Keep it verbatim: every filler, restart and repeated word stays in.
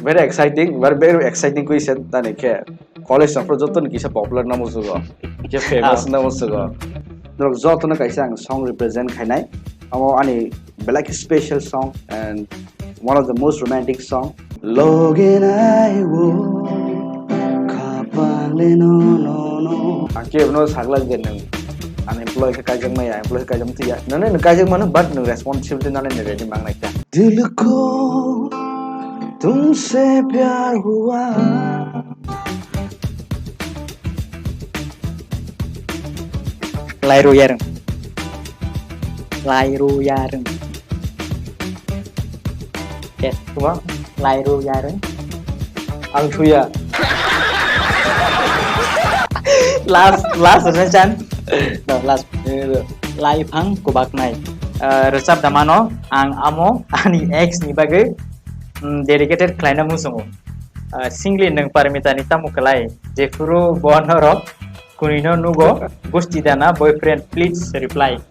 Very exciting, very, very exciting question. Tani khe college rok joto ni kisa popular namo sugo, kisa famous namo sugo. Norok joto no kaisa ang song represent khainai. Amo ani belai khe special song and one of the most romantic song. Loge nai wo khapang le no no no. Ang khe no sakla je nang unemployed khe kaijak maya, employed khe kaijak tiya. Nang nang kaijak mano, but nang responsibility nang nang ready mang nai kya. Dil ko tumse pyar hua. Lairu yarung. Lairu yarung. Yes, kuma? Lairu yarung. Ang thuya. Last, last na chan. No, last. Laifang kubaknai. Uh, rwchap damano ang amo ani ex ni bagwi, mm, dedicated khlaina muchungo. Uh, singli nwng Parmita ni tamo kwlai? Jephuru bo norok kunui no nugo, gusti dana boyfriend, please reply.